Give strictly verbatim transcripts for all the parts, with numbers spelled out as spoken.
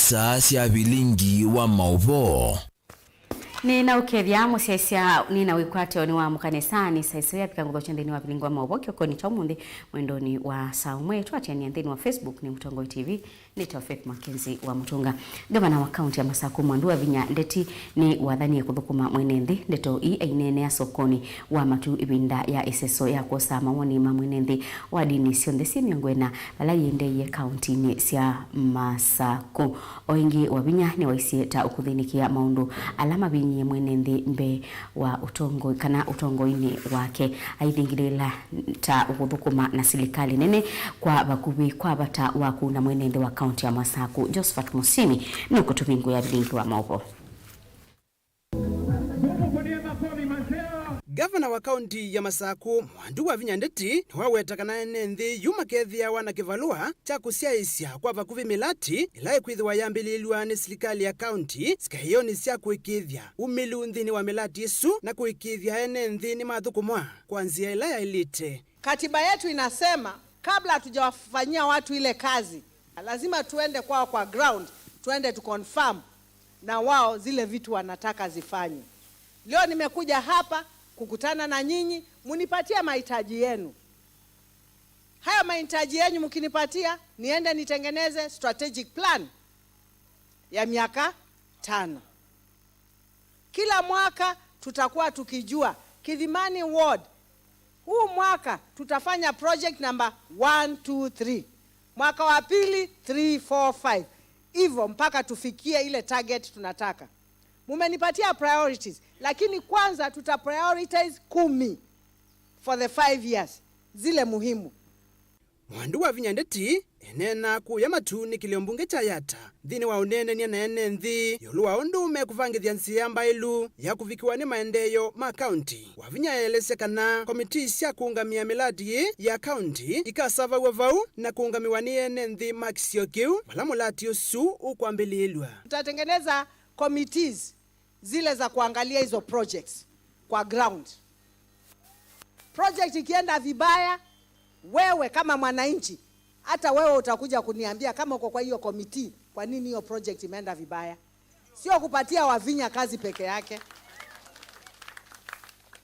Saa sya vilingi wa maũvoo. Nĩnaũkethya mũsyaĩĩsya, nĩna wĩkwatyo nĩ wa mũkanĩsa, nĩ saa ĩsu yavika ngũthokya nthĩnĩ wa vilingi wa maũvoo kĩokonĩ kya ũmũnthĩ. Mwendonĩ wa saa ũmwe, twatiania nthĩnĩ wa Facebook nĩ Mũtongoi T V. Nĩtawa Faith Mackenzie wa Mũtũnga. Ngavana wa kaunti ya Masaku, Mwandu wa Vinya Ndeti, nĩwathanie kũthũkũma mwene nthĩ. Ndeto ii aineenea sokonĩ wa Matu ĩvinda ya ĩseso ya kwosa mawoni ma mwene nthĩ wa ndini syonthe syĩ mĩongo ĩna vala yĩendeeie kauntinĩ sya Masaku. O ĩngĩ, Wavinya nĩwaisye ta ũkũthĩnĩkĩa maũndũ ala mavinyĩe mwene nthĩ mbee wa ũtongoi kana ũtongoinĩ wake, aithingĩlĩĩla ta ũkũthũkũma na silikalĩ nene kwa vakuvĩ kwa vata wa kũuna mwene nthĩ wa kaunti ya Masaku. Josephat Musimi nũkũtũvingũĩa vilingi wa maũvoo. Ngavana wa kaunti ya Masaku, Mwandu wa Vinya Ndeti, nĩwaweta kana ene nthĩ yu makethĩawa na kĩvalũa kya kũsyaĩĩsya kwa vakuvĩ mĩlati ĩla ĩkwĩthĩwa yambĩlĩĩlw'a nĩ silikalĩ ya kaunti sikaĩonĩ sya kũĩkĩĩthya umĩlu nthĩnĩ wa mĩlati ĩsu na kũĩkĩĩthya ene nthĩ nĩmathũkũmwa kwa nzĩa ĩla yaĩlĩte. Katiba yetu inasema kabla hatujawafanyia watu ile kazi, lazima tuende kwao kwa ground, tuende tu confirm na wao zile vitu wanataka zifanywe. Leo nimekuja hapa kukutana na nyinyi, munipatie mahitaji yenu. Hayo mahitaji yenu mkinipatia, niende nitengeneze strategic plan ya miaka tano. Kila mwaka tutakuwa tukijua Kidhimani Ward, huu mwaka tutafanya project number one, two, three, mwaka wa pili, three, four, five, hivyo mpaka tufikie ile target tunataka. Mumenipatia priorities, lakini kwanza tuta prioritize kumi for the five years, zile muhimu. Mwandu wa Vinya Ndeti eneena kũya Matu nĩ kĩlĩo mbunge kya Yatta nthĩnĩ wa ũneenany'a na ene nthĩ ĩũlũ wa ũndũ mekũvangĩthya nzĩa mbaĩlu ya kũvikĩwa nĩ maendeeo ma kaunti. Wavinya eelesya kana komitii sya kũũngamĩa mĩlati yĩĩ ya kaunti ikasavaw'a vau na kũũngamĩwa nĩ ene nthĩ ma kĩsio kĩu vala mũlati ũsu ũkwambĩlĩĩlw'a. Tutatengeneza committees zile za kuangalia hizo projects kwa ground. Project ikienda vibaya, wewe kama mwananchi, hata wewe utakuja kuniambia kama uko kwa hiyo committee, kwa nini hiyo project imeenda vibaya. Sio kupatia Wavinya kazi peke yake.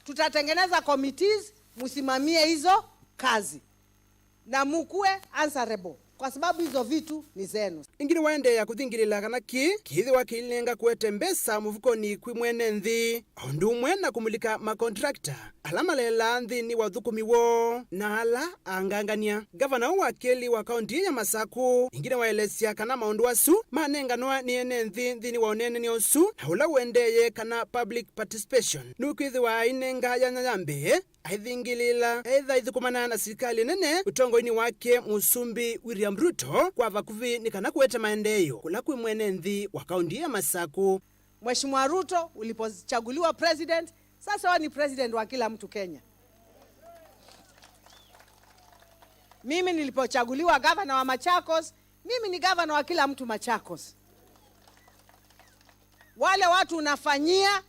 Tutatengeneza committees, msimamie hizo kazi. Na mukue answerable, kwa sababu hizo vitu ni zenu. Ĩngĩ nĩwaendeea kũthingĩlĩla kana kĩĩ kĩĩthĩwa kĩilenga kũete mbesa mũvukonĩ kwĩ mwene nthĩ, o ũndũ ũmwe na kũmulika makontrakta ala maleelaa nthĩnĩ wa ũthũkũmi woo na ala angangany'a. Ngavana ũũ wa kelĩ wa kaunti ya Masaku ĩngĩ nĩwaelesya kana maũndũ asu manenganwa nĩ ene nthĩ nthĩnĩ wa ũneenany'a ũsu na ũla ũendeeye kana public participation nũkwĩthĩwa ainenga yanya ya mbee aithingĩlĩĩla ethĩwa aithũkũmana na silikalĩ nene ũtongoinĩ wake Mũsumbĩ William Ruto kwa vakuvĩ nĩ kana kũete maendeeo kũla kwĩ mwene nthĩ wa kaunti ya Masaku. Mheshimiwa Ruto, ulipochaguliwa president, sasa wewe ni president wa kila mtu Kenya. Mimi nilipochaguliwa gavana wa Machakos, mimi ni gavana wa kila mtu Machakos. Wale watu unafanyia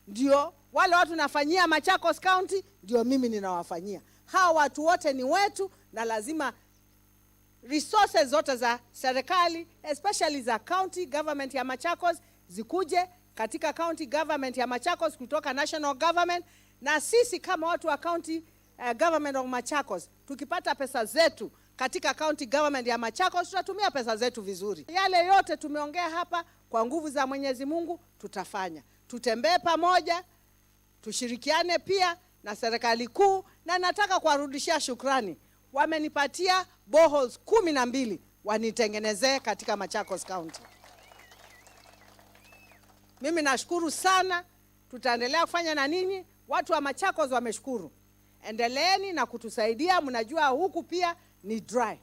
ndio wale watu nafanyia Machakos County, ndio mimi ninawafanyia. Hawa watu wote ni wetu, na lazima resources zote za serikali, especially za county government ya Machakos, zikuje katika county government ya Machakos kutoka national government, na sisi kama watu wa county, eh, government of Machakos, tukipata pesa zetu katika county government ya Machakos, tutatumia pesa zetu vizuri. Yale yote tumeongea hapa, kwa nguvu za Mwenyezi Mungu, tutafanya. Tutembee pamoja, tushirikiane pia na serikali kuu, na nataka kuwarudishia shukrani. Wamenipatia boreholes kumi na mbili wanitengenezee katika Machakos County. Mimi nashukuru sana, tutaendelea kufanya na ninyi. Watu wa Machakos wameshukuru. Endeleeni na kutusaidia, mnajua huku pia ni dry.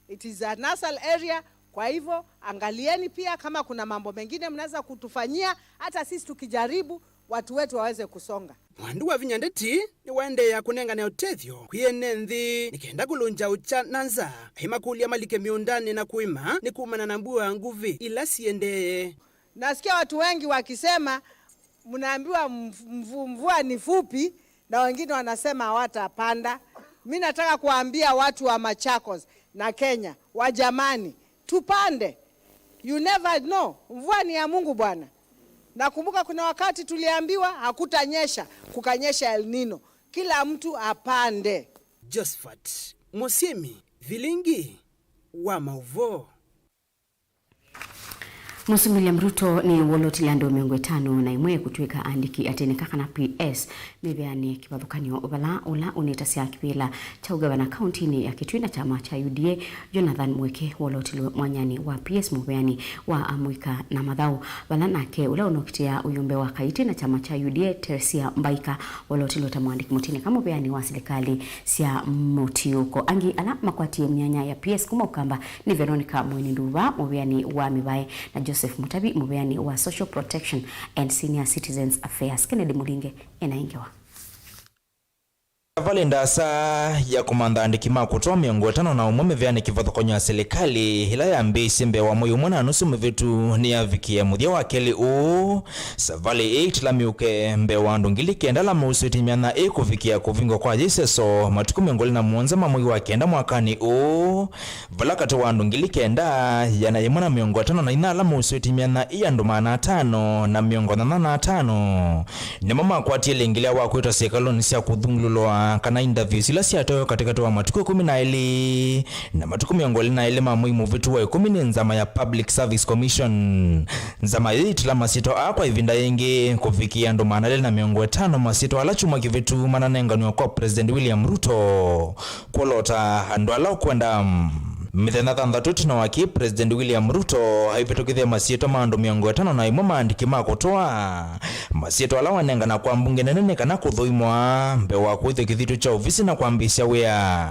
It is a nasal area, kwa hivyo angalieni pia kama kuna mambo mengine mnaweza kutufanyia, hata sisi tukijaribu, watu wetu waweze kusonga. Mwandu wa Vinya Ndeti nĩwaendeea kũnengane ũtethyo kwĩ ene nthĩ nĩ kenda kũlũngya ũkya na nzaa, aimakũlya malike mĩũndanĩ na kũĩma nĩ kumana na mbua nguvĩ ila siendee. Nasikia watu wengi wakisema, mnaambiwa mv-, mvu-, mvua ni fupi, na wengine wanasema hawatapanda. Mi nataka kuambia watu wa Machakos na Kenya, wa jamani, tupande. You never know. Mvua ni ya Mungu bwana. Nakumbuka kuna wakati tuliambiwa hakutanyesha, kukanyesha El Nino. Kila mtu apande. Josephat Mũsyĩmi, vilingi wa maũvoo. Mũsumbĩ William Ruto nĩ wolotile andũ mĩongo ĩtano na ĩmwe kũtw'ĩka andĩki atĩnĩka kana P S mĩveanĩ kĩvathũkany'o vala ũla ũnĩtasya kĩvĩla kya ũgavana kauntinĩ ya Kitui na kyama kya U D A, Jonathan Mweke wolotilwe mwanyanĩ wa P S mũveanĩ wa amũika na mathaũ, vala nake ũla ũnokitĩa ũyũmbe wa Kaitĩ na kyama kya U D A, Teresia Mbaika, wolotilwe ta mwandĩki mũtĩnĩka mũveanĩ wa silikalĩ sya mũtiũko. Angĩ ala makwatie myanya ya P S kuma Ũkamba nĩ Veronica Mũini Nduva mũveanĩ wa mĩvaĩ na Joseph Mutavi mũveanĩ wa Social Protection and Senior Citizens Affairs. Kennedy Mũlinge ena ĩngĩ wa. Savalĩ ndaasa ya kũmantha andĩki ma kũtwa mĩongo ĩtano na ũmwe mĩveanĩ kĩvathũkany'o ya silikalĩ ĩla yambĩĩisye mbee wa mwei ũmwe na nusu mũvĩtu nĩyavikie mũthya wa kelĩ ũũ. Savalĩ ĩĩ ĩtĩla mĩuke mbee wa andũ ngili kenda ala mausĩtye myanya ĩĩ kũvikĩa kũvingwa kwa yĩseso matukũ mĩongo ĩlĩ na mũonza ma mwei wa kenda mwakanĩ ũũ, vala katĩ wa andũ ngili kenda, ĩana yĩmwe na mĩongo ĩtano na inya ala mausĩtye myanya ĩĩ, andũ maana atano na mĩongo nyanya na atano nĩmo makwatie lĩngĩlya wa kwĩtwa syĩkalonĩ sya kũthũngũlũlwa kana interviews ila syatoewe katĩkatĩ wa matukũ ĩkũmi na elĩ na matukũ mĩongo ĩlĩ na elĩ ma mwei mũvĩtu wa ĩkũmi nĩ nzama ya Public Service Commission. Nzama ĩĩ ĩtĩla masyĩtwa aa kwa ĩvinda yĩngĩ kũvikĩa andũ maana elĩ na mĩongo ĩtano, masyĩtwa ala kyumwa kĩvĩtu mananenganw'a kwa President William Ruto kwolota andũ ala ũkwenda. Mĩthenya thanthatũ ĩtina wa kĩĩ, President William Ruto aivĩtũkĩthya masyĩtwa ma andũ mĩongo ĩtano na ĩmwe maandĩki ma kũtwa. Masyĩtwa ala wanengana kwa mbunge nene nĩ kana kũthũimwa mbee wa kũĩthya kĩthitũ kya ovisi na kwambĩĩsya wĩa.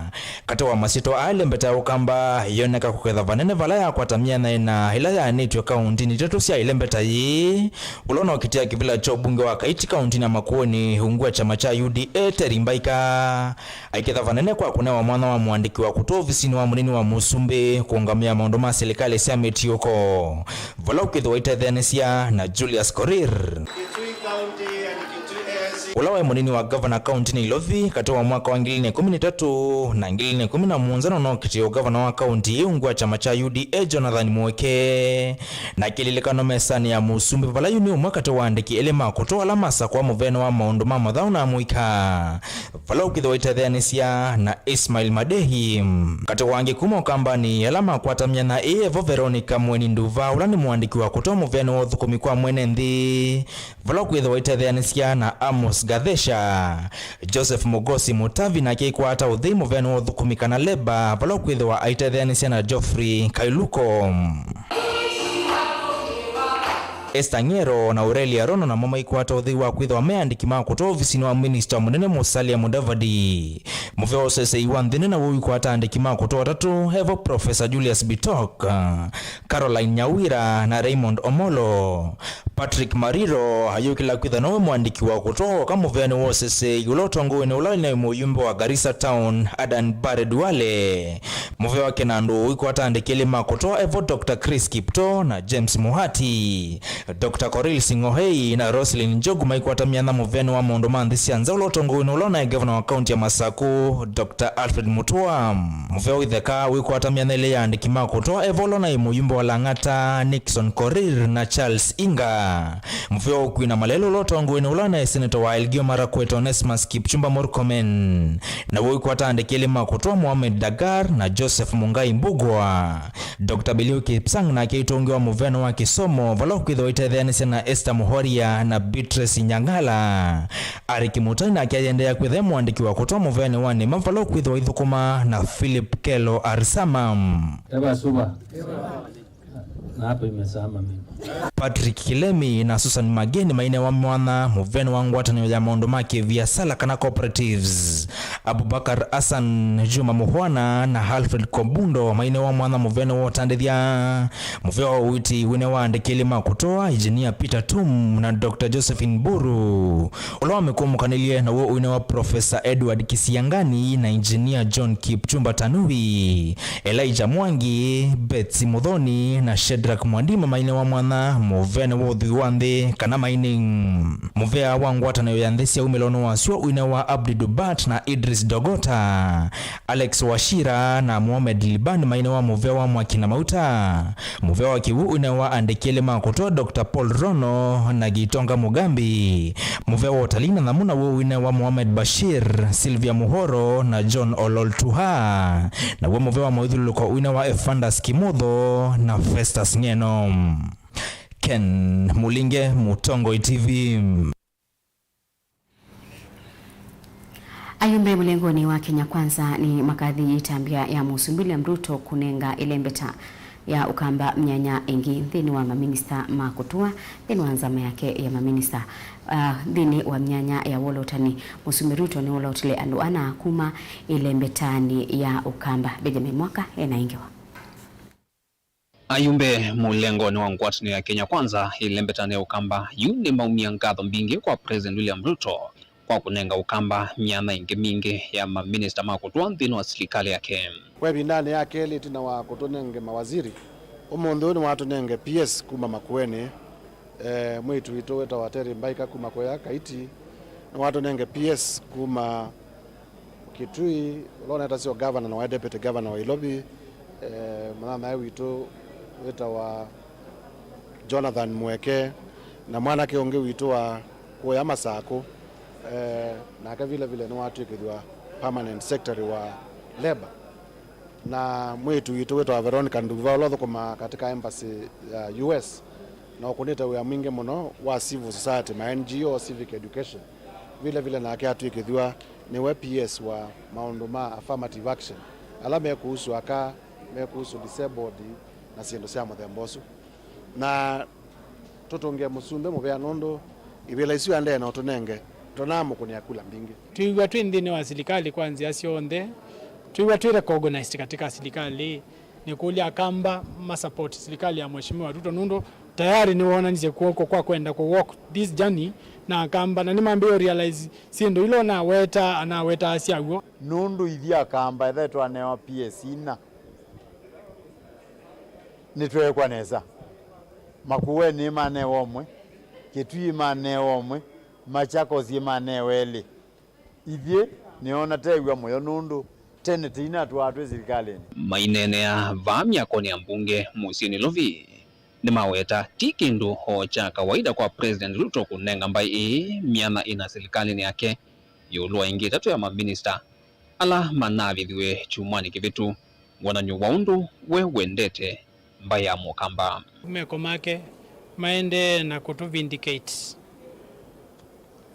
Katĩ wa masyĩtwa aa, ĩlembeta ya Ũkamba yoneka kũketha vanene vala yakwata myanya ĩna ĩla yaanĩtw'e kaũntinĩ itatũ sya ĩlembeta yĩĩ, ũla ũnokitĩa kĩvĩla kya ũmbunge wa Kaiti kaũntinĩ ya Makueni, ungu wa kyama kya U D A, Terry Mbaika aiketha vanene kwa kũnewa mwanya wa mũandĩki wa kũtwa ovisinĩ wa mũnini wa mũsumbĩ kũũngamĩa maũndũ ma silikalĩ sya mĩtiũko, vala ũkwĩthĩwa aitetheanĩsya na Julius Korir. Ũla waĩ mũnini wa gavana kaũntinĩ ya Ilovi katĩ wa mwaka wa ngili ilĩ na ĩkũmi na itatũ na ngili ilĩ na ĩkũmi na mũonza nũnokĩtie ũgavana wa kaũnti ĩĩ ungu wa kyama kya U D A, Jonathan Mweke, na kĩlilikano mesanĩ ya mũsumbĩ, vala yu nĩ ũmwe katĩ wa andĩki elĩ ma kũtwa ala masakũa mũvene wa maũndũ ma mathaũ na amũika, vala ũkwĩthĩwa aitetheanĩsya na Ismail Madehi. Katĩ wa angĩ kuma Ũkambanĩ ala makwata myanya ĩĩ evo Veronica Mweni Nduva, ũla nĩ mũandĩki wa kũtwa mũvene wa ũthũkũmi kwa mwene nthĩ, vala ũkwĩthĩwa aitetheanĩsya na Amos Gathesha. Joseph Mogosi Mutavi nake aikwata ũthei mũvene wa ũthũkũmi kana leba, vala ũkwĩthĩwa aitetheanĩsya na Geoffrey Kailuko. Esther Ng'ero na Aurelia Rono namo maikwata ũthei wa kwĩthĩwa me andĩki ma kũtwa ovisinĩ wa minista mũnene Musalia Mudavadi. Mũvea wa ũseseĩ wa nthĩ nĩ naw'o ũikwata andĩki ma kũtwa atatũ, evo Professor Julius Bitok, Caroline Nyawira na Raymond Omolo. Patrick Mariro ayũkĩla kwĩtha nowe mũandĩki wa kũtwa woka mũveanĩ wa ũseseĩ ũla ũtongoew'e nĩ ũla naĩ mũyumbe wa Garissa Town, Adan Bare Duale. Mũvea wa Kinandu ũikwata andĩki elĩ ma kũtwa, evo Doctor Chris Kipto na James Muhati. Doctor Korir Sing'oei na Roselyn Njogu maikwata myanya mũveanĩ wa maũndũ ma nthĩ sya nza ũla ũtongoew'e nĩ ũla ũnaĩ ngavana wa kaunti ya Masaku, Doctor Alfred Mutua. Mũvea wa Itheka ũikwata myanya ĩlĩ ya andĩki ma kũtwa, evo ũla ũnaĩ mũyumbe wa Lang'ata, Nixon Korir na Charles Inga. Mũvea wa Ũkui na Malelũ ũla ũtongoew'e nĩ ũla ũnaĩ seneta wa Elgeyo Marakwet, Onesmus Kipchumba Murkomen, naw'o ũikwata andĩki elĩ ma kũtwa, Mohamed Dagar na Joseph Mungai Mbugua. Doctor Belio Kipsang nake aitũngĩwa mũveanĩ wa kĩsomo, vala ũkwĩthĩwa aitetheanĩsya na Esther Muhoria na Beatrice Nyang'ala. Ari Kimutai nake ayendeea kwĩtha e mũandĩki wa kũtwa mũveanĩ wa nĩma, vala ũkwĩthĩwa aithũkũma na Philip Kelo Arsama. Eva suva. Na hapa imesama mimi. Patrick Kilemi na Susan Mageni mainewa mwanya mũveanĩ wa ngwatanĩo ya maũndũ ma kĩviasala kana cooperatives. Abubakar Hassan, Juma Muhwana na Alfred Kobundo mainewa mwanya mũveanĩ wa ũtandĩthya. Mũvea wa ũiiti wĩnewa andĩki elĩ ma kũtwa, Engineer Peter Tum na Doctor Josephine Buru. Ũla wamĩkũmũkanĩlye naw'o ũinewa Professor Edward Kisiangani na Engineer John Kipchumba Tanui. Elijah Mwangi, Betsy Muthoni na Shadrack Jack Mwadima mainewa mwanya mũveanĩ wa ũthwii wa nthĩ kana mining. Mũvea wa ngwatanĩo ya nthĩ sya umĩlo nĩ wasyo ũinewa Abdi Dubat na Idris Dogota. Alex Wachira na Mohamed Liban mainewa mũvea wa mwaki na mauta. Mũvea wa kĩw'ũ ũinewa andĩki elĩ ma kũtwa Doctor Paul Rono na Gitonga Mugambi. Mũvea wa ũtalii na nyamũ naw'o ũinewa Mohamed Bashir, Sylvia Muhoro na John Olol Tuha. Naw'o mũvea wa mũithyũlũlũko ũinewa Efandas Kimutho na Festus Ng'eno. Ken Mulinge, Mũtongoi T V. Ayumbe mũlengonĩ wa Kenya Kwanza nĩ makathi ĩtambya ya Mũsumbĩ William Ruto kũnenga ĩlembeta ya ũkamba myanya ĩngĩ nthĩnĩ wa maminista ma kũtũa nthĩnĩ wa nzama yake ya maminista. Ah, nthĩnĩ wa myanya ya wolotani, Mũsumbĩ Ruto nĩwolotile andũ ana kuma ĩlembetanĩ ya ũkamba. Benjamin Mwaka ena ĩngĩwa. Ayumbe mũlengonĩ wa ngwatanĩo ya Kenya Kwanza ĩlembetanĩ ya ũkamba yu nĩmaumie ngatho mbingĩ kwa President William Ruto kwa kũnenga ũkamba myanya ĩngĩ mingĩ ya maminista ma kũtũa nthĩnĩ wa silikalĩ yake. Kwa ĩvindanĩ ya kelĩ ĩtina wa kũtũnenge mawaziri, ũmũnthĩ ũyũ nĩwatũnenge P S kuma Makueni, eh, mwĩĩtu witũ wĩtawa Terry Mbaika kuma kũya Kaiti, nĩwatũnenge P S kuma Kitui, ũla ũnetasyo governor na waĩ deputy governor wa Ilovi, eh, mũnyanyae witũ wĩtawa Jonathan Mweke, na mwanake ũngĩ witũ wa kũya Masakũ, eh, nake vile vile nĩwatw'ĩkĩthw'a permanent secretary wa labor. Na mwĩĩtu witũ wĩtawa Veronica Nduva, ũla ũthũkũmaa katika embassy ya U S, na ũkũnĩte wĩa mwingĩ mũno wa civil society, ma N G O, civic education. Vile vile nake atw'ĩkĩthw'a nĩwe P S wa maũndũ ma affirmative action, ala mekũhusu aka, mekũhusu disabled, na syĩndũ sya mũthemba ũsu. Na tũtũngĩe mũsumbĩ mũvea nũndũ ivĩla isu aendee na ũtũnenge, tũnaamũkũnĩa kula mbingĩ. Twĩw'a twĩ nthĩnĩ wa silikalĩ kwa nzĩa syonthe. Twĩw'a twĩ recognized katika silikalĩ. Nĩkũlya Akamba ma support silikalĩ ya Mheshimiwa Ruto nũndũ tayari nĩwoonanisye kw'oko kwa kwenda kũ walk this journey na Akamba, na nĩmambĩĩe realize syĩndũ ila ũnaweta, anawetaa syaw'o. Nũndũ ithyĩ Akamba ethe twanewa P S ina, nĩtweekwa nesa. Makueni manewa ũmwe, Kitui manewa ũmwe, Machakos manewa elĩ. Ithyĩ nĩona tew'a mũyo nũndũ tene tĩinatwaa twĩ silikalĩnĩ. Maineenea vaa myakonĩ ya mbunge mũsyĩnĩ Ilovi, nĩmaweta ti kĩndũ o kya kawaida kwa President Ruto kũnenga mbaĩ ĩĩ myanya ĩna silikalĩnĩ yake ĩũlũ wa ĩngĩ ĩtatũ ya maminista ala manavĩthiwe kyumwanĩ kĩvĩtu, wonany'o wa ũndũ we wendete mbaĩ ya Mũkamba. Meko make maendee na kũtũ vindicate,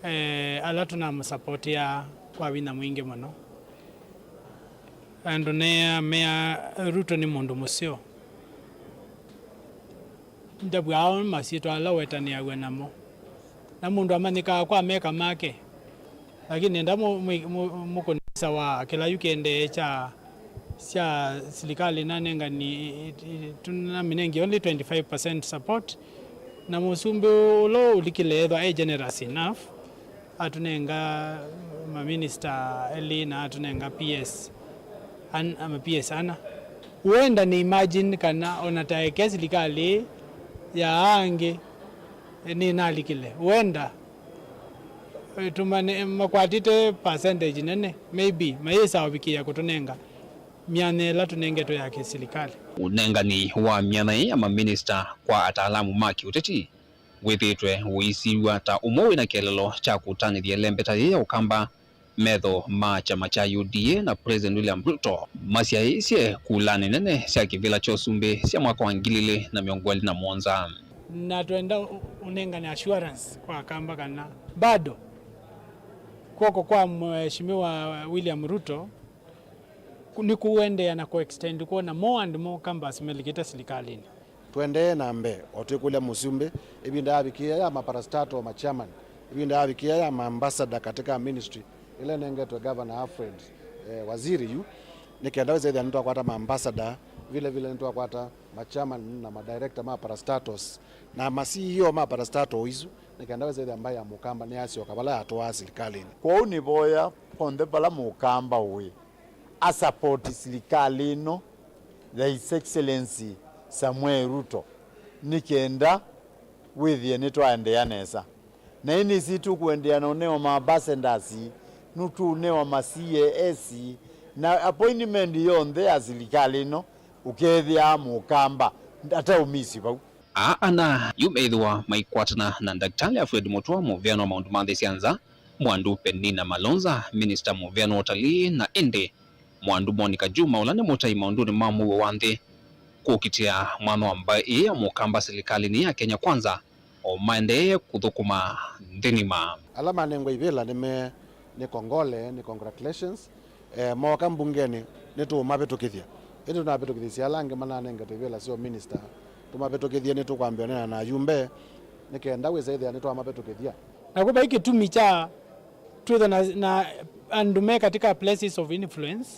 eh, ala tũnamũsapotia kwa vinya mwingĩ mũno. Andũ neamea Ruto nĩ mũndũ mũseo. Ndavw'aa masyĩtwa ala ũetanĩaw'a namo. Na mũndũ amanyĩkaa kwa meka make. Lakini nenda mũ-, mũ-, mũ-, mũkũnĩsa wa kĩla yu kĩendee kya, sya silikalĩ nanengani, i-, i-, tũnamĩnengi only twenty-five percent support. Na mũsumbĩ ũla ũlikile ethwa e generous enough, atũnenga maminista elĩ na atũnenga P S an-, ama P S ana. Wenda nĩ imagine kana ona taeke silikalĩ ya angĩ nĩnalikile. Wenda, eh, tũmane-, makwatĩte percentage nene, maybe, mayĩsa ũvikĩĩa kũtũnenga myanya ĩla tũnengetwe ya kĩsilikalĩ. Ũnengani wa myanya ĩĩ ya maminista kwa ataalamu ma kĩũteti wĩthĩĩtwe ũisiw'a ta ũmwe wĩna kĩeleelo kya kũtanĩthya ĩlembeta yĩĩ ya Ũkamba metho ma kyama kya U D A na President William Ruto masyaĩĩsye kulanĩ nene sya kĩvĩla kya ũsumbĩ sya mwaka wa ngili ilĩ na mĩongo ĩlĩ na mũonza. Na twenda ũ-, ũnengane assurance kwa Akamba kana bado kw'oko kwa Mheshimiwa William Ruto ku-, nĩ kũendeea na kũ extend kwona more and more Kambas melikĩte silikalĩnĩ. Tũendee na mbee o twĩkũlya mũsumbĩ, ĩvinda yavikĩĩa ya maparastatal ma chairman, ĩvinda yavikĩĩa ya maambassador katika ministry ĩla ĩnengetwe Governor Alfred, eh, Waziri yu, nĩ kenda wĩsethĩa nĩtwakwata maambassador, vile vile nĩtwakwata machairman na madirector ma parastatals na ma C E O ma parastatal isu, nĩ kenda wĩsethĩa mbaĩ ya Mũkamba nĩyasyoka vala yatũaa silikalĩnĩ. Kwoou nĩvoya onthe vala Mũkamba ũĩ asapoti silikalĩ ĩno ya His Excellency Samuel Ruto, nĩ kenda wĩthĩe nĩtwaendeea nesa. Na ĩndĩ sitũkũendeea na ũneo ma ambassadors, nũtũũneo ma C A S, na appointment yonthe ya silikalĩ ĩno, ũkethĩaa Mũkamba ataũmisi vau. Aa ana yu meĩthĩwa maikwatana na Ndakĩtalĩ Alfred Mutua, mũveani wa maũndũ ma nthĩ sya nza, Mwandu Penina Malonza, minista mũveani wa ũtalii, na ĩndĩ Mwandu Monica Juma, ũla nĩ mũtai maũndũnĩ ma mũuo wa nthĩ, kũkitĩa mwanya wa mbaĩ ĩĩ ya Mũkamba silikalĩnĩ ya Kenya Kwanza, o maendee kũthũkũma nthĩ ng'ima. Ala manengwa ivĩla nĩ me, nĩ kongole, nĩ congratulations. Eh, mooka mbungenĩ, nĩtũũmavĩtũkĩthya. Ĩndĩ tũnavĩtũkĩthĩsye ala angĩ mananengetwe ivĩla sya ũminista. Tũmavĩtũkĩthye, nĩtũkwambĩa ũneena na ayumbe, nĩ kenda wĩsa ĩthĩa nĩtwamavĩtũkĩthya. Nakw'o vai kĩtumi kya twĩthwa na, na andũ me katika places of influence,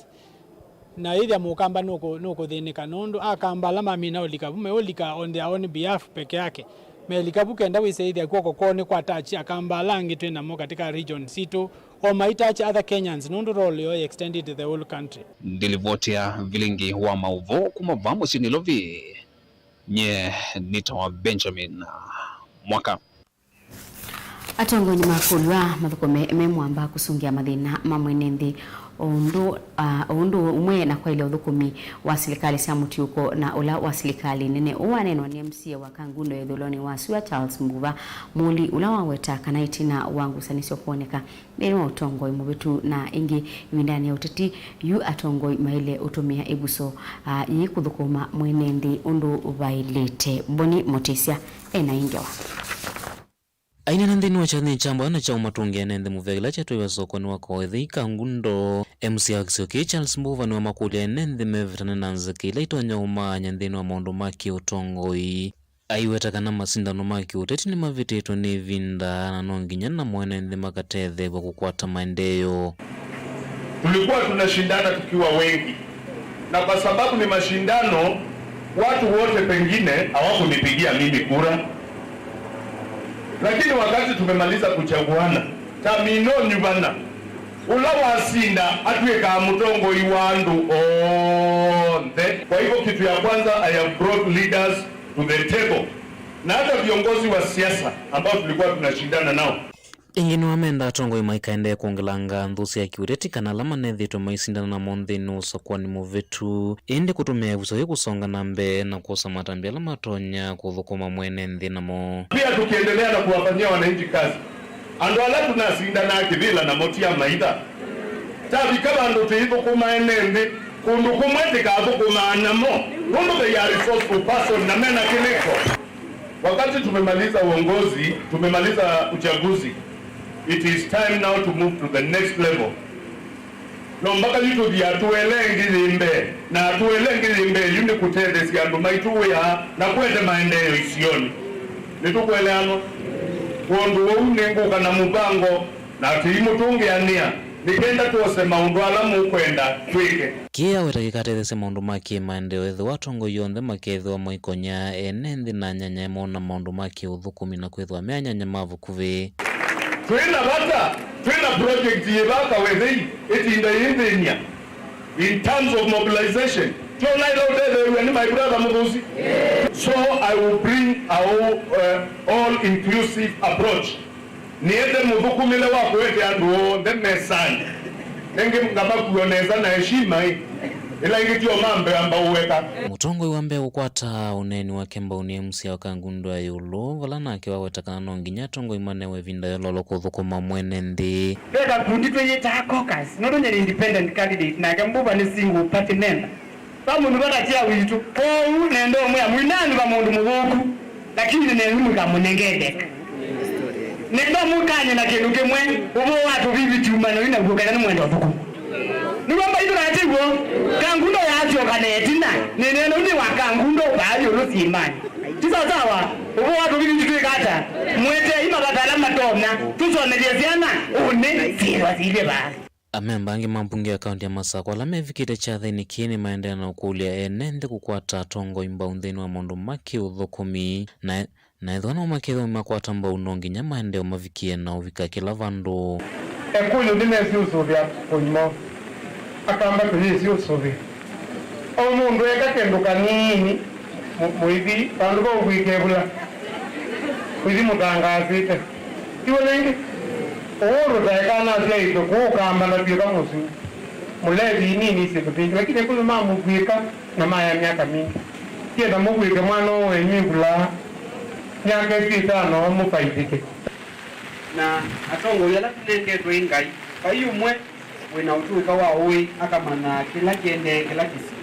na ĩthĩa Mũkamba nũkũ-, nũkũthĩnĩka, nũndũ Akamba ala mamina ũlika vu meũlika on their own behalf peke yake. Melika vu kenda wĩse ĩthĩa kw'oko kwoo nĩ kwa touch Akamba ala angĩ twĩ namo katika region sitũ, o mai touch other Kenyans, nũndũ role yoo extended to the whole country. Ndilivoti ya vilingi wa maũvoo kuma vaa mũsyĩ Nairobi, nye nĩtawa Benjamin Mwaka. Atongoi nĩmakũlw'a mathũkũme me mwamba kũsũngĩa mathĩna ma mwene nthĩ o ũndũ, ah, o ũndũ ũmwe na kwaĩlya ũthũkũmi wa silikalĩ sya mũtiũko na ũla wa silikalĩ nene. Ũũ waneenwa nĩ M C A wa Kangundo ya ĩthũĩlonĩ wa sua Charles Mbuva Mũli, ũla waweta kana ĩtina wa ngusanĩsyo kwoneka nthĩnĩ wa ũtongoi mũvĩtu na ĩngĩ ĩvindanĩ ya ũteti yu atongoi maĩle ũtũmĩa ĩvuso, ah, yĩĩ kũthũkũma mwene nthĩ ũndũ vaĩlĩte. Boni Mũtĩsya ena ĩ ngewa. Aineena nthĩnĩ wa kyathĩ kya mboya na kya ũmatũngĩa ene nthĩ mũvea kĩla kyatwaiwe sokonĩ wa Koethei Kangundo, M C A wa kĩsio kĩĩ Charles Mbuva nĩwamakũlya ene nthĩ mevetane na nzika ila itonya ũmaany'a nthĩnĩ wa maũndũ ma kĩũtongoi. Aiweta kana masindano ma kĩũteti nĩmavĩtĩtwe nĩ ĩvinda na no nginya na mwene nthĩ makatetheew'a kũkwata maendeeo. Tulikuwa tunashindana tukiwa wengi, na kwa sababu ni mashindano, watu wote pengine hawakunipigia mimi kura, lakini wakati tumemaliza kuchaguana, tamino nyuvana, ũla wasinda atw'ĩkaa mũtongoi wa andũ onthe. Kwa hivyo, kitu ya kwanza, I have brought leaders to the table, na hata viongozi wa siasa ambao tulikuwa tunashindana nao. Ĩngĩ nĩwamenda atongoi maikaendee kwongelanga nthũ sya kĩũteti kana ala manethĩĩtwe maisindana namo nthĩnĩ wa ũsakũani mũvĩtu, ĩndĩ kũtũmĩa ĩvuso yĩĩ kũsonga na mbee na kwosa matambya ala matonya kũthũkũma mwene nthĩ namo. Pia tukiendelea na kuwafanyia wananchi kazi, andũ ala tunasindanaa kĩvĩla namo ti amaitha. Tavika vandũ tũithũkũma ene nthĩ, kũndũ kũmwe tĩkathũkũmaa namo, nũndũ they are resourceful person na mena kĩlĩko. Wakati tumemaliza uongozi, tumemaliza uchaguzi, it is time now to move to the next level. No mpaka yu tũthi atũele ĩngĩ yĩ mbee, na atũele ĩngĩ yĩ mbee yu nĩ kũtetheesya andũ maitũ wĩa na kũete maendeeo isionĩ. Nĩtũkũeleanwa? Kwondũ ũu nĩngũka na mũvango na tũimũtũngĩanĩa nĩ kenda twose maũndũ ala mũkwenda twĩke. Kĩĩ aweta kĩkatetheesya maũndũ ma kĩ-maendeeo ethĩwa atongoi onthe makeethĩwa maikony'a ene nthĩ na anyanyae moo na maũndũ ma kĩ-ũthũkũmi na kwĩthĩwa me anyanya ma vakuvĩ. Twĩ na vata, twĩ na project yĩ vaa Kawethei ĩtinda yĩnthĩny'a in terms of mobilization. Tyo naĩla ũtetheew'a nĩ my brother Mũthũsi. So I will bring a all, uh, all inclusive approach. Nĩende mũthũkũmĩle wa kũete andũ onthe mesanĩ. Ĩngĩ ngamakua nesa na heshima ĩ. Ĩla ĩngĩ tyo mambe amba ũweka. Mũtongoi wa mbee kũkwata ũneeni wake mbau nĩ M C A wa Kangundo ya ĩũlũ, vala nake waweta kana no nginya atongoi manewe ĩvinda yololo kũthũkũma mwene nthĩ. Ve kakundi twĩyĩtaa caucus, nũndũ nyie nĩ independent candidate, nake Mbuva nĩ single party member. Va mũndũ vatatia witũ. Kwoou nenda ũmwĩa, mũinanĩva mũndũ mũthũku, lakini nenyu mũkamũnenge ĩtheka. Nenda mũkany'e na kĩndũ kĩmwe, ũvoo wa tũvivi tiumano yu naw'o kana nĩmwenda ũthũku. Nĩw'o mbaitũ nate w'o, Kangundo yaasyoka na ĩtina, nĩneena ũndĩ wa Kangundo vaa ĩũlũ syĩmanĩ. Ti sawasawa, ũvoo wa tũvivi tũtwĩka ata? Mwetei mavata ala matonya, tũsomethye syana, ũnĩ, syĩthwa syĩilye vaa. Amemba angĩ ma mbunge ya kaunti ya Masakũ ala mevikĩte kyathĩnĩ kĩĩ nĩmaendeea na ũkũlya ene nthĩ kũkwata atongoi mbau nthĩnĩ wa maũndũ ma kĩ-ũthũkũmi, na, na ethĩwa no makethĩwa makwata mbau, no nginya maendeeo mavikie na ũvika kĩla vandũ. Ekũyũ nĩmesĩ ũsũvĩa kũimo. Akamba tũyĩsĩ ũsũvĩa. O mũndũ eka kĩndũ kanini, Mũ-, mũithi, vandũ va ũkwĩka ĩvula, mũithi mũtangaasĩte. Tiw'o nengĩ? Ũũ tũtaekaa nasyaĩtwe kũũ Kamba na twĩka mũsu. Mũlevi inini syĩndũ mbingĩ, lakini kwĩ mamũkwĩka na maya myaka mingĩ. Tienda mũkwĩke mwana ũũ wenyu ĩvula, myaka ĩsu ĩtano mũfaithĩke. Na atongoi ala tũnengetwe nĩ Ngai, vai ũmwe wĩ na ũtũĩka wa ũĩ akamanyaa kĩla kĩendee kĩla kĩsio.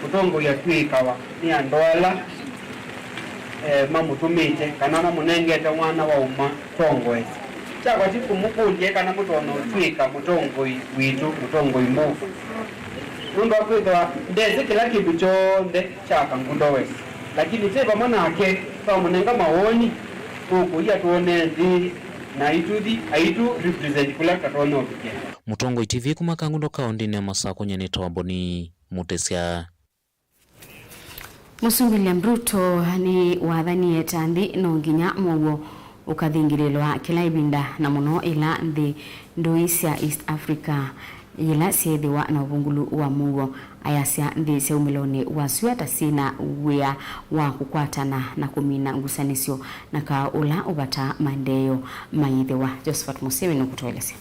Mũtongoi atw'ĩkawa nĩ andũ ala, eh, mamũtũmĩte kana mamũnengete mwana wa ũmatongoesya. Kyakwa ti kũmũkũlya kana mũtonya ũtw'ĩka mũtongoi witũ, mũtongoi mũka. Nũndũ wa kwĩthĩwa ndesĩ kĩla kĩndũ kyonthe kya Kangundo West, lakini twĩ vamwe nake, twamũnenga mawoni, tũkũia twone nthĩ na aitũthi aitũ represent kũla tatonya ũvikĩa. Mũtongoi T V kuma Kangundo kaũndĩnĩ ya Masakũ, nyie nĩtawa Boni Mũtĩsya. Mũsumbĩ William Ruto nĩwathanie ta nthĩ no nginya mũuo ũkathingĩlĩlwa kĩla ĩvinda, na mũno ĩla nthĩ ndũi sya East Africa yĩla syeethĩwa na ũvungũlu wa mũuo, ayasya nthĩ sya umĩlonĩ wa sua ta syĩ na wĩa wa kũkwatana na kũmina ngusanĩsyo na kaa ũla ũvataa maendeeo mayĩthĩwa. Josephat Mũsĩmi nũkũtũelesya.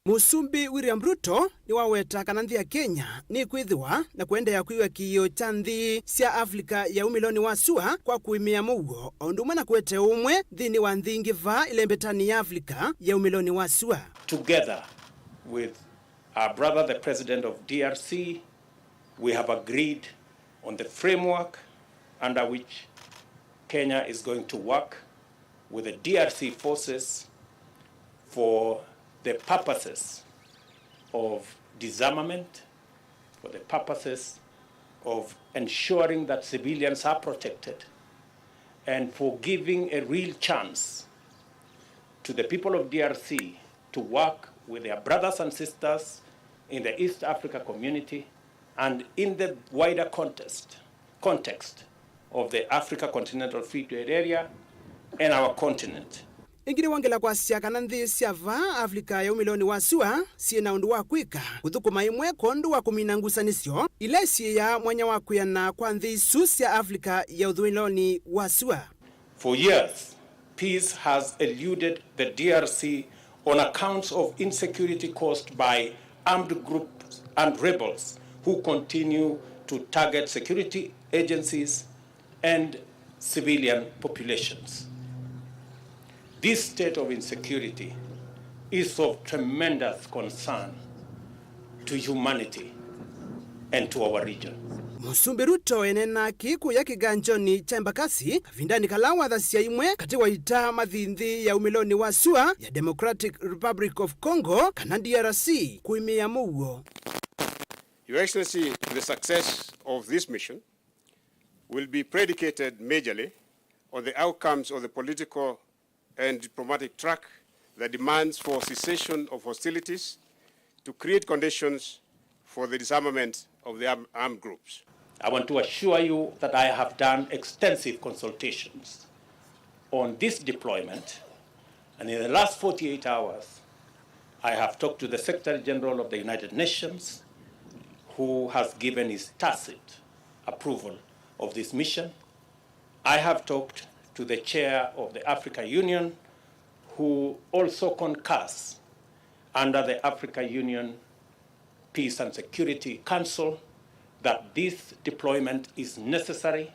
Mũsumbĩ William Ruto nĩwaweta kana nthĩ ya Kenya nĩkwĩthĩwa na kũendeea kwĩw'a kĩĩo kya nthĩ sya Africa ya umĩlonĩ wa sua kwa kũĩmĩa mũuo, o ũndũ ũmwe na kũete ũmwe nthĩnĩ wa nthĩ ingĩ vaa ĩlembetanĩ ya Africa ya umĩlonĩ wa sua. Together with our brother, the President of D R C, we have agreed on the framework under which Kenya is going to work with the D R C forces for the purposes of disarmament, for the purposes of ensuring that civilians are protected, and for giving a real chance to the people of D R C to work with their brothers and sisters in the East Africa community and in the wider context, context of the Africa Continental Free Trade Area and our continent. Ĩngĩ nĩwongela kwasya kana nthĩ sya vaa Africa ya umĩlonĩ wa sua syĩ na ũndũ wa kwĩka kũthũkũma ĩmwe kwondũ wa kũmina ngusanĩsyo ila isyĩĩaa mwanya wa kwĩana kwa nthĩ isu sya Africa ya ũthũĩlonĩ wa sua. For years, peace has eluded the D R C on accounts of insecurity caused by armed groups and rebels who continue to target security agencies and civilian populations. This state of insecurity is of tremendous concern to humanity and to our region. Mũsumbĩ Ruto eneenaa kĩĩ kũya kĩganjonĩ kya Embakasi kavindanĩ kala wathasya imwe katĩ wa ita mathi nthĩ ya umĩlonĩ wa sua ya Democratic Republic of Congo, kana D R C, kũĩmĩa mũuo. Your Excellency, the success of this mission will be predicated majorly on the outcomes of the political and diplomatic track that demands for cessation of hostilities to create conditions for the disarmament of the arm-, armed groups. I want to assure you that I have done extensive consultations on this deployment, and in the last forty-eight hours, I have talked to the Secretary General of the United Nations, who has given his tacit approval of this mission. I have talked to the chair of the Africa Union, who also concurs under the Africa Union Peace and Security Council that this deployment is necessary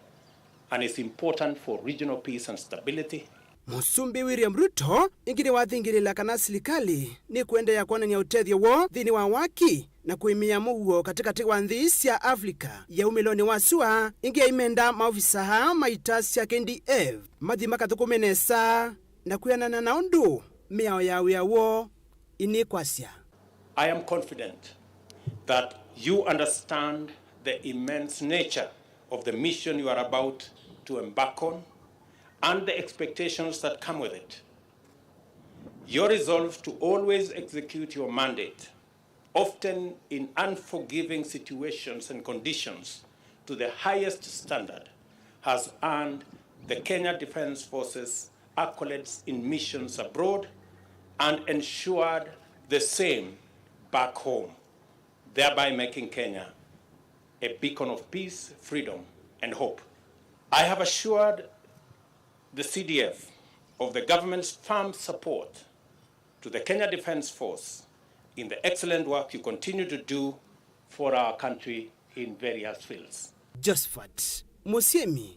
and is important for regional peace and stability. Mũsumbĩ William Ruto ĩngĩ nĩwathingĩlĩla kana silikalĩ nĩkũendeea kwonany'a ũtethyo woo nthĩnĩ wa waki na kũĩmĩa mũuo katĩkatĩ wa nthĩ sya Africa ya umĩlonĩ wa sua. Ĩngĩ aimenda maovisa aa ma ita sya K D F mathi makathũkũme nesa na kwĩanana na ũndũ mĩao ya wĩa woo ĩnĩkwasya. I am confident that you understand the immense nature of the mission you are about to embark on and the expectations that come with it. Your resolve to always execute your mandate, often in unforgiving situations and conditions, to the highest standard, has earned the Kenya Defence Forces accolades in missions abroad and ensured the same back home, thereby making Kenya a beacon of peace, freedom, and hope. I have assured the C D F of the government's firm support to the Kenya Defence Force in the excellent work you continue to do for our country in various fields. Josephat Mũsyĩmi,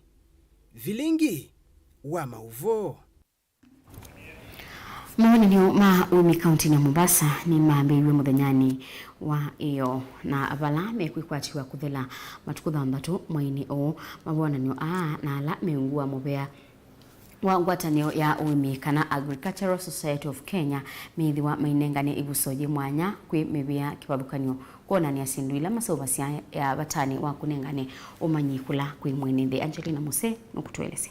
vilingi wa maũvoo. Mawonany'o ma ũĩmi kaũntĩnĩ ya Mombasa nĩmambĩĩw'e mũthenyanĩ wa ĩyoo, na vala mekwĩkwatĩw'a kũthela matukũ thanthatũ mweinĩ ũũ. Mawonany'o aa na ala me ungu wa mũvea wa ngwatanĩo ya ũĩmi kana Agricultural Society of Kenya meĩthĩwa mainengane ĩvuso yĩ mwanya kwĩ mĩvĩa kĩvathũkany'o kwonany'a syĩndũ ila maseũvasya ya vatanĩ wa kũnengane ũmanyi kũla kwĩ mwene nthĩ. Angelina Muse nũkũtũelesya.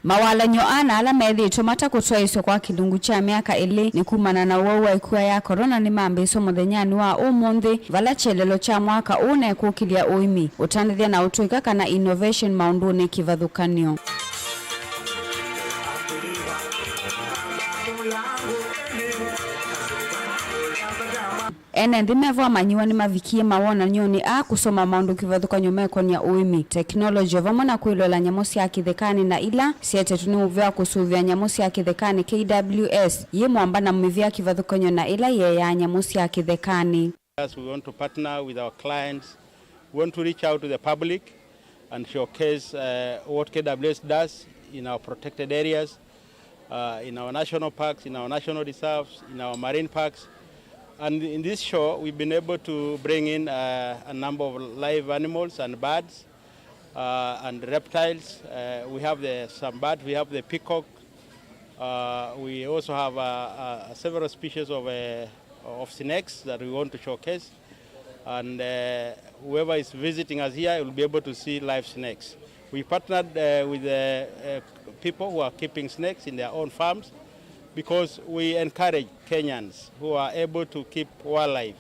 Mawalany'o aa na ala methĩĩtwe matakũtwaĩsw'a kwa kĩlungu kya myaka ĩlĩ nĩ kumana na ũwau wa ĩkua ya corona nĩmambĩĩswe mũthenyanĩ wa ũmũnthĩ, vala kyelelo kya mwaka ũũ nekũkĩlya ũĩmi, ũtandĩthya na ũtũĩka kana innovation maũndũnĩ kĩvathũkany'o. Ene nthĩ mevo amanyĩw'a nĩmavikie mawonany'onĩ aa kũsoma maũndũ kĩvathũkany'o mekonĩa ũĩmi, tekinolongyi, o vamwe na kwĩloela nyamũ sya kĩthekanĩ na ila syetetwe nĩ mũvĩa wa kũsũvĩa nyamũ sya kĩthekanĩ, K W S, yĩ mwamba na mĩvĩa kĩvathũkany'o na ĩla yeeaa nyamũ sya kĩthekanĩ. As we want to partner with our clients, we want to reach out to the public and showcase, uh, what K W S does in our protected areas, uh, in our national parks, in our national reserves, in our marine parks. And in this show, we've been able to bring in, uh, a number of live animals and birds, uh, and reptiles. Uh, we have the, some birds, we have the peacock. Uh, we also have, uh, uh, several species of, uh, of snakes that we want to showcase. And, uh, whoever is visiting us here will be able to see live snakes. We partnered, uh, with the, uh, people who are keeping snakes in their own farms because we encourage Kenyans who are able to keep wildlife,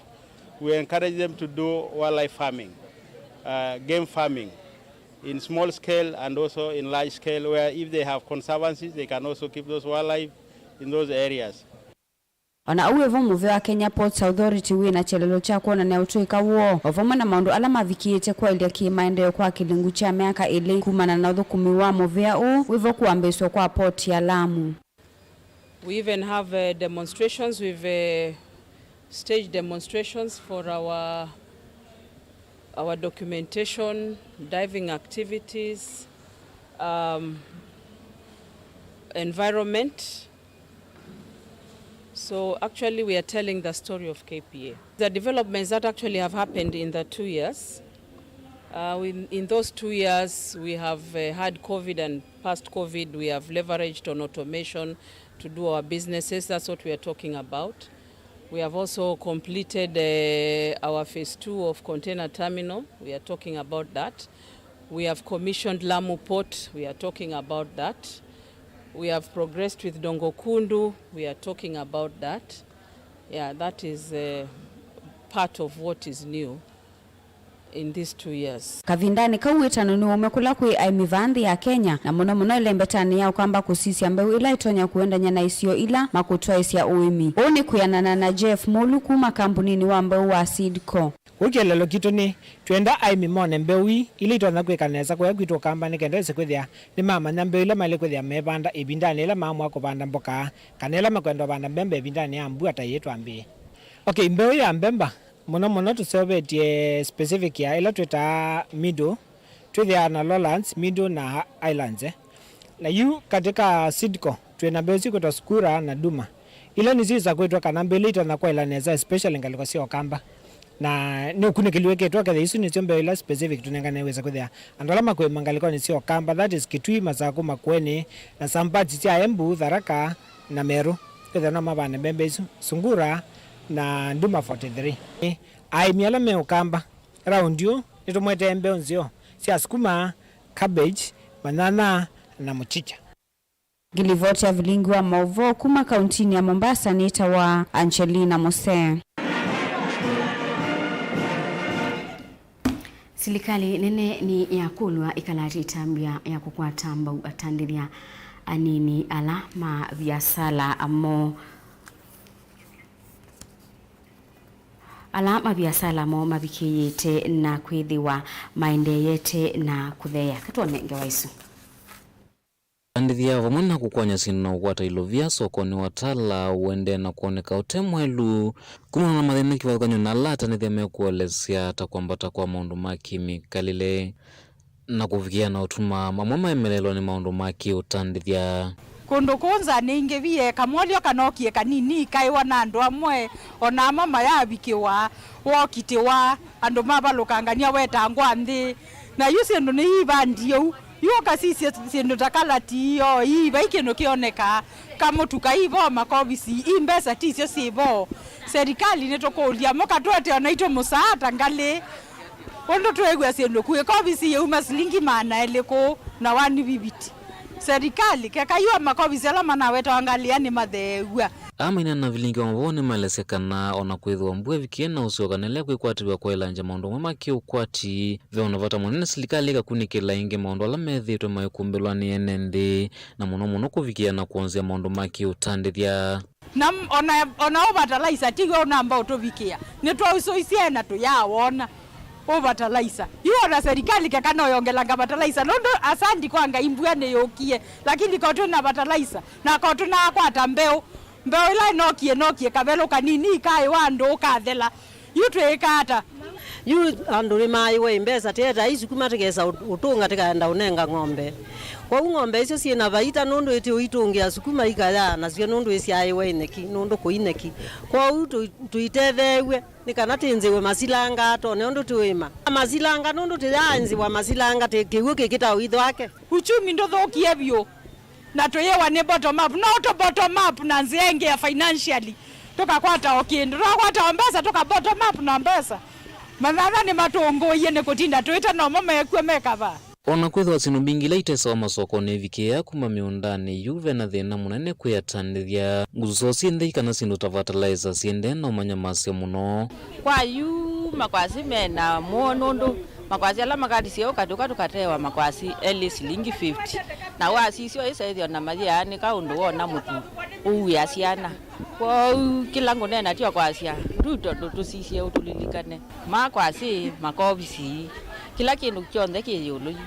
we encourage them to do wildlife farming, uh, game farming in small scale and also in large scale, where if they have conservancies, they can also keep those wildlife in those areas. O na ũu wĩvo, mũvĩa wa Kenya Ports Authority wĩ na kyelelo kya kwonany'a ũtũĩka woo, o vamwe na maũndũ ala mavikĩĩte kwaĩlya kĩ-maendeeo kwa kĩlungu kya myaka ĩlĩ. Kumana na ũthũkũmi wa mũvĩa ũũ, wĩvo kũambĩĩsw'a kwa port ya Lamu. We even have, uh, demonstrations. We've, uh, staged demonstrations for our, our documentation, diving activities, um, environment. So actually, we are telling the story of K P A. The developments that actually have happened in the two years, uh, in, in those two years, we have, uh, had COVID, and past COVID, we have leveraged on automation to do our businesses. That's what we are talking about. We have also completed, uh, our phase two of container terminal. We are talking about that. We have commissioned Lamu Port. We are talking about that. We have progressed with Dongo Kundu. We are talking about that. Yeah, that is, uh, part of what is new in these two years. Kavindanĩ kau, wĩtano nĩwaumw'a kũla kwĩ aĩmi vaa nthĩ ya Kenya, na mũno mũno ĩlembetanĩ ya Ũkamba kũsisya mbeũ ĩla ĩtonya kũendany'a na isio ila makũtwaĩsya ũĩmi. Ũũ nĩ kwĩanana na Jeff Mũlu kuma kambuninĩ wa mbeũ wa Seedco. Kwoou kĩeleelo kitũ nĩ, twĩenda aĩmi mone mbeũ ii ila itonya kwĩka nesa kũya kwitũ Ũkamba nĩ kenda ĩse kwĩthĩa nĩmamanya mbeũ ila maĩle kwĩthĩa meevanda ĩvindanĩ yĩla maamũa kũvanda mboka, kana ĩla makwenda ũvanda mbemba ĩvindanĩ ya mbua ta ĩĩ twambĩĩe. Okay, mbeũ ya mbemba mũno mũno tũseũvĩtye specific ya ĩla twĩtaa middle, twĩthĩaa na lowlands, middle na highlands, eh. Na yu katĩ ka Seedco, twĩ na mbeũ isu ikwĩtwa Sukura na Duma. Ila nĩsyo isakwĩtwe kana mbeũ ila itonya kwaĩla nesa, especially ngalĩko sya Ũkamba. Na nĩ ũkunĩkĩli wĩkĩtwe, kethĩa isu nĩsyo mbeũ ila specific tũnengane wĩsa kwĩthĩa andũ ala makũĩma ngalĩkonĩ sya Ũkamba, that is Kitui, Masaku, Makueni, na some parts sya Embu, Tharaka, na Meru, kwĩthĩa no mavande mbembe isu, Sungura na Duma forty-three. Aĩmi ala me Ũkamba, raundi ũũ nĩtũmwetee mbeũ nzeo sya sukuma, cabbage, manyanya, na mũchicha. Ngilivoti ya vilingi wa maũvoo kuma kauntinĩ ya Mombasa nĩtawa Angelina Mose. Silikalĩ nene nĩ yakũlw'a ĩkalatĩ ĩtambya ya kũkwata mbau atandĩthya anini ala ma viasala moo. Ala maviasala moo mavikĩĩte na kwĩthĩwa maendeeyete na kũtheea. Katwone ngewa isu. Ũtandĩthya vamwe na kũkwany'a syĩndũ na kũkwata ilovia sokonĩ wa Tala ũendee na kwoneka ũte mwelu, kumana na mathĩna kĩvathũkany'o na ala atandĩthya mekũelesya ta kwambata kwa maũndũ ma kĩmĩkalĩle na kũvikĩa na ũtuma amwe maemelelwa nĩ maũndũ ma kĩũtandĩthya. Kũndũ kũũ nza nĩingĩvie, kamwolyo kanokie kanini kaĩwa na andũ amwe, o na amwe mayavikĩwa, wokitĩwa, andũ mavalũkangany'a wetangwa nthĩ. Na yu syĩndũ nĩyivandie ũu. Yu ũkasisya syĩndũ ta kalati, o ii, vai kĩndũ kĩonekaa. Kamũtuka ii vo, makovisi, ii mbesa ti syo syĩ vo. Serikali nĩtũkũlya, mũkatũete o naitũ mũsaata ngalĩ. Ũndũ twĩw'a syĩndũ kuĩ, kovisi yĩuma silingi maana elĩ kũũ na one fifty. Serikali, keka yu makovisi ala manawetawa ngalĩ aa nĩmatheew'a. Aa maineena na vilingi wa mavoo nĩmaelesya kana o na kwĩthĩwa mbua ĩvikĩe na ũsyoka na ĩla kwĩkwatĩw'a kwaĩlangya maũndũ amwe ma kĩũkwati, ve o na vata mũnene silikalĩ ĩkakunĩkĩla ĩngĩ maũndũ ala methĩĩtwe maikumbĩlwa nĩ ene nthĩ, na mũno mũno kũvikĩa na kwonzya maũndũ ma kĩũtandĩthya. Na m-, ona, ona ũ fertilizer tiw'o ũnamba ũtũvikĩa. Nĩtwausũisye na tũyawona ũ fertilizer. Yu ona serikali keka no yongelanga fertilizer. Nũndũ asandi kwa Ngai mbua nĩyũkie. Lakini ko twĩ na fertilizer. Na ko tũnakwata mbeũ. Mbeũ ĩla ĩnokie, ĩnokie kavelũ kanini ikaĩwa andũ ũkathela. Yu twĩĩka ata? Yu andũ nĩmaaĩwe mbesa, tĩeta isuku matikesa ũt-, ũtũnga tikaenda ũnenga ng'ombe. Kwoou ng'ombe isu syĩ na vaita nũndũ itiũitũngĩa sukuma ikayaa nasyo nũndũ isyaĩwe ĩnyeki, nũndũ kũi nyeki. Kwoou tũi-, tũitetheew'e nĩ kana tĩnzĩwe masilanga tone ũndũ tũĩma. Masilanga nũndũ tĩyaanzĩwa masilanga tĩ kĩw'ũ kĩkĩta ũithwake. Uchumi ndũthũkie vyũ. Na tũyĩwa nĩ bottom up. No tũ bottom up na nzĩa ĩngĩ ya financially. Tũkakwata o kĩndũ. Twakwata o mbesa, tũka bottom up na mbesa. Mathantha nĩmatũngũie nĩ kũtinda tũĩta nomo mekw'a mekavaa. O na kwĩthĩwa syĩndũ mbingĩ ila itesawa masokonĩ ivikĩĩa kuma mĩũndanĩ, yu ve na thĩna mũnene kwĩ atandĩthya. Nguso syĩ nthei kana syĩndũ ta fertilizer syĩendee na ũmanya maseo mũno. Kwa yu makwasi me na mũo nũndũ makwasi ala makatĩsye ũkatũka tũkatewa makwasi elĩ silingi fifty. Na wasisya ĩsaĩthyo na mayĩanĩka ũndũ wona mũtu ũuĩa syana. Kwoou kĩla ngũneena tyo kwasya Ruto ndũtũsisye ũtũlilikane. Makwasi, makovisi, kĩla kĩndũ kyonthe kĩ ĩũlũ yu.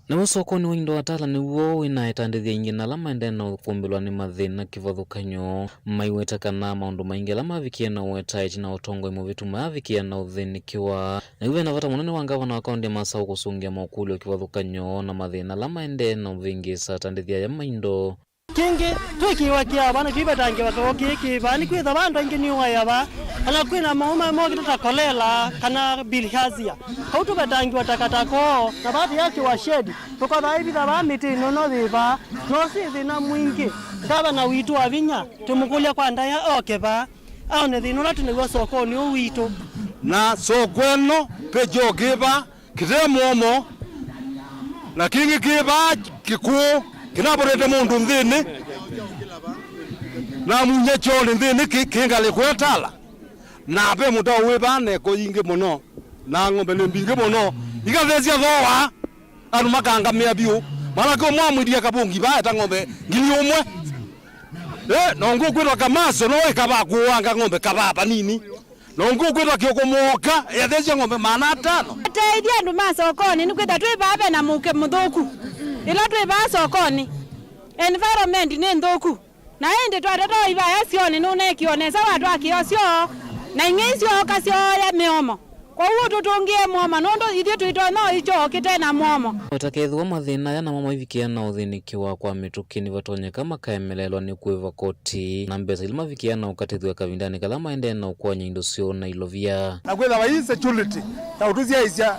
Naw'o sokonĩ wa indo wa Tala nĩw'o wĩ na atandĩthya aingĩ na ala maendee na ũkũmbĩlwa nĩ mathĩna kĩvathũkany'o, maiweta kana maũndũ maingĩ ala mavikie na ũetaĩti na ũtongoi mũvĩtu mayavikĩa na ũthĩnĩkĩwa. Na yu ve na vata mũnene wa ngavana wa kaũntĩ ya Masaũ kũsũngĩa mokũlyo kĩvathũkany'o na mathĩna ala maendee na ũvĩngĩĩsa atandĩthya aya ma indo. Kĩngĩ, twĩkĩĩwa kĩava na kĩu vetangĩwa kĩw'ũ kĩĩ kĩ vaa, nĩkwĩthĩwa andũ aingĩ nĩũaĩa vaa, o na kwĩ na maũũ mokĩte ta kolera kana bilharzia. Kau tũvetangĩwa takataka oo, na vaa tũyakĩwa shedi, tũkothaa ivitha vaa mĩtĩ ĩno no yĩ vaa, no syĩ thĩna mwingĩ. Ngavana witũ wa vinya, twĩmũkũlya kwa ndaĩa oke vaa, aone thĩna ũla twĩ naw'o sokonĩ ũũ witũ. Na soko ĩno, ve kyoo kĩ vaa, kĩte mũomo, na kĩngĩ kĩ vaa kĩkũũ, kĩnavotete mũndũ nthĩnĩ, na munya kyoonĩ nthĩnĩ kĩ, kĩ ngalĩko ya Tala. Na ve mũtaũ wĩ vaa na ĩko yingĩ mũno, na ng'ombe nĩ mbingĩ mũno, ikathesya thooa, andũ makangamĩa vyũ. Mwanake ũmwe amwĩtie kavũngi vaa eta ng'ombe ngili ũmwe. Eh, na ũngĩ ũkwĩtwa Kamaso, no ĩkavaa kũũanga ng'ombe kavaa vanini. Na ũngĩ ũkwĩtwa Kĩoko Mwoka, ethesya ng'ombe maana atano. Ateithye andũ ma sokonĩ, nĩkwĩthĩwa twĩ vaa ve na mũuke mũthũku. Ĩla twĩ vaa sokonĩ, environment nĩ nthũku. Na ĩndĩ twatata ivaya syoo nũneekiwe nesa watwakĩa ũsyo, na ing'ei syooka syooya mĩomo. Kwoou ũtũtũngĩe mũomo, nũndũ ithyĩ tũitonya o ikyoo kĩte na mũomo. O ta kethĩwa mathĩna aya namo maivikĩa na ũthĩnĩkĩwa kwa mĩtũkĩ, nĩvatonyeka makaemelelwa nĩ kũĩva koti na mbesa ila mavikĩa na ũkatĩthw'a kavindanĩ kala maendee na ũkwany'a indo syoo na ilovia. Na kwĩthĩwa ii security ya ũtũsyaĩĩsya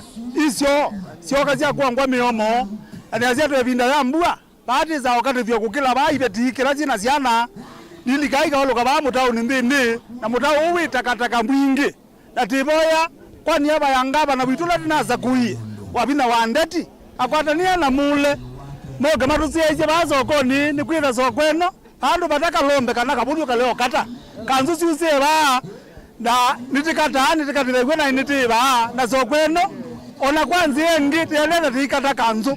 isyo syooka sya kũangwa mĩomo, na nĩasya twĩ ĩvinda ya mbua. Vaa tĩsaa ũkatĩthw'a kũkĩla vaa iveti kĩla syĩ na syana, ndilikaa ikaũlũka vaa mũtaũnĩ nthĩnĩ, na mũtaũ ũũ wĩ takataka mbingĩ, na tĩvoya kwa niava ya ngavana witũ ũla tũnasakũie, Wavinya wa Ndeti, akwatanĩe na Mũle, moke matũsyaĩĩsye vaa sokonĩ, nĩkwĩtha soko ĩno vandũ vata kalombe kana kavũthũ kale o kata, kanzũ syusĩe vaa. Na nĩtĩkataa, nĩtĩkatĩthew'a na nĩtĩĩvaa, na soko ĩno, o na kwa nzĩa ĩngĩ, tĩendete tĩikata kanzũ.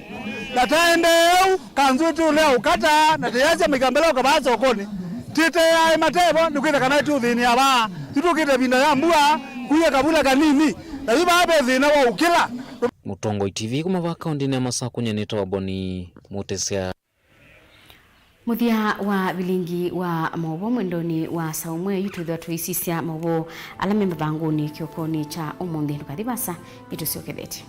Na taendee ũu, kanzũ ĩtũlea ũkata, na tĩyasya maika mbele ũka vaa sokonĩ. Tĩteae matevo, nĩkwĩtha kana ĩtũthĩnĩa vaa. Nĩtũkĩte ĩvinda ya mbua, kuie kavula kanini, na yu vaa ve thĩna wa ũkĩla. Mũtongoi T V kuma vaa kaũntĩnĩ ya Masakũ, nyie nĩtawa Boni Mũtĩsya. Mũthya wa vilingi wa maũvoo mwendonĩ wa saa ũmwe yu twĩthĩwa tũisisya maũvoo ala me mavangũnĩ kĩokonĩ kya ũmũnthĩ. Ndũkathi vasa, nĩtũsyokethetye.